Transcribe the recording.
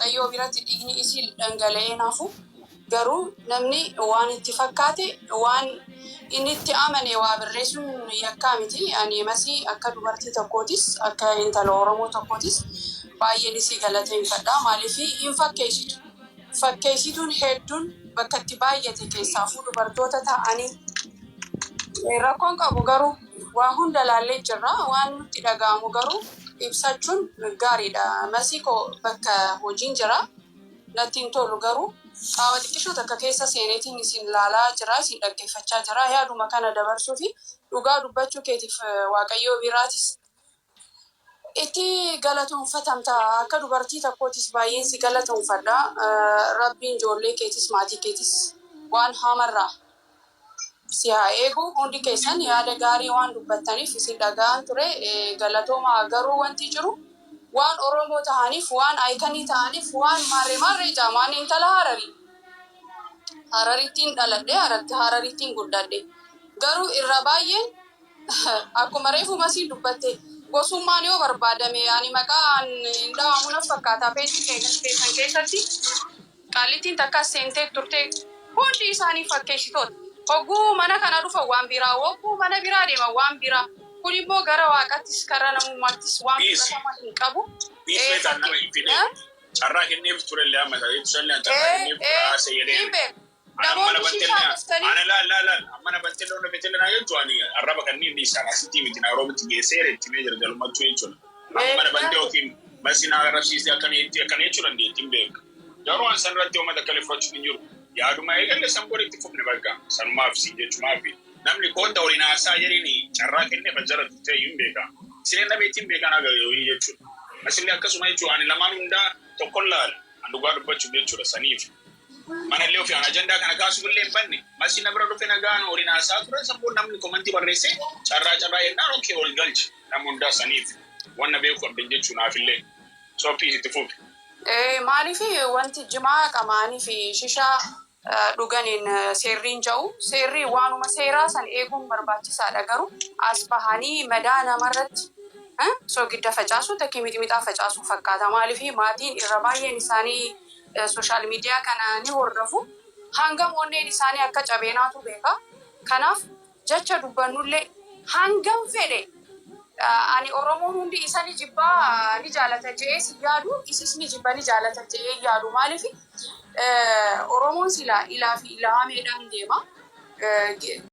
Waaqayyoo biratti dhiigni isii dhangala'ee naafu. Garuu namni waan itti fakkaate, waan inni itti amane waa barreessuun yakkaa miti. Ani Masii akka dubartii tokkootis, akka intala Oromoo tokkootis baay'een isii galateeffadha. Maaliif hin fakkeessitu? Fakkeessituun hedduun bakka itti baay'ate, keessaafuu dubartoota ta'anii rakkoon qabu. Garuu waa hunda laallee jirra. Waan nutti dhaga'amu garuu ibsachuun gaariidha. Masii koo, bakka hojiin jira. Natti hin tolu, garuu qaama xiqqishoo takka keessa seeneetiin isin laalaa jira, isin dhaggeeffachaa jira. Yaaduma kana dabarsuu fi dhugaa dubbachuu keetiif Waaqayyoo biraatis itti galatoonfatamta. Akka dubartii tokkootis baay'een si galatoonfadha. Rabbiin ijoollee keetis maatii keetis waan hamarraa si haa eegu. Hundi keessan yaada gaarii waan dubbattaniif isin dhaga'an ture, galatooma. Garuu wanti jiru waan Oromoo ta'aniif, waan aykanii ta'aniif, waan maarree maarree jaamaan. Intala Hararii, Hararittiin dhaladhe, Hararittiin guddadhe. Garuu irra baay'een akkuma reefu Masiin dubbatte, gosummaan yoo barbaadame ani maqaan hin dhawamu na fakkaata. Peejii keessan keessatti qaallittiin takka seentee turte. Hundi isaanii fakkeessitoota. Hogguu mana kana dhufa waan biraa, hogguu mana biraa deema waan biraa. Kun immoo gara Waaqattis karaa namummaattis waan fudhatama hin qabu. Dhiisee nama hin fide. Carraa kenneef turellee, amma ibsallee carraa kenneef haasa'ee jedhee. Namoonni shishaa dhuftanii. Ana laal laal laal, amma na bantee loon beetee na jettu, ani arraba kanneen dhiisaan asitti miti, Nairoobitti geessee itti mee jira jalumachuu jechuudha. Amma na bantee yookiin masi na arrabsiisee akkana jetti, akkana jechuu dandeetti, hin beeku. Garuu an san irratti uummata akka leffachuu hin jiru. Yaaduma eegalle san booda itti fufne, bakka sanumaaf si jechumaaf namni koota waliin haasaa jedheen carraa kennee fajjara turtee hin beeka. Isineen dhabeetti hin beekan agaruu jechuudha. Asillee akkasuma jechuudha, ani lamaan hundaa tokkon laala. An dhugaa dubbachuuf jechuudha saniif. Manallee ofii an ajandaa kana kaasuuf illee hin banne. Masi na bira dhufe, nagaan waliin haasaa ture. San booda namni comment barreesse, carraa carraa jennaan, okay, ol galche nama hundaa saniif. Wanna beeku qabdan jechuu naafillee. Sophii, itti fufi. Maaliif wanti jimaa qamaanii fi shishaa dhuganiin seerriin ja'u, seerri waanuma seeraa san eeguun barbaachisaadha. Garuu as bahanii madaa namarratti soogidda facaasuu, takkii mixmixaa facaasuu fakkaata. Maaliif maatiin irra baay'een isaanii social media kana ni hordofu. Hangam onneen isaanii akka cabeenaatu beeka. Kanaaf jecha dubbannullee hangam fedhe, ani Oromoon hundi isa ni jibbaa ni jaalata je'ee si yaadu, isis ni jibba ni jaalata je'ee yaadu. Maaliif Oromoon silaa ilaa fi ilaameedhaan deema.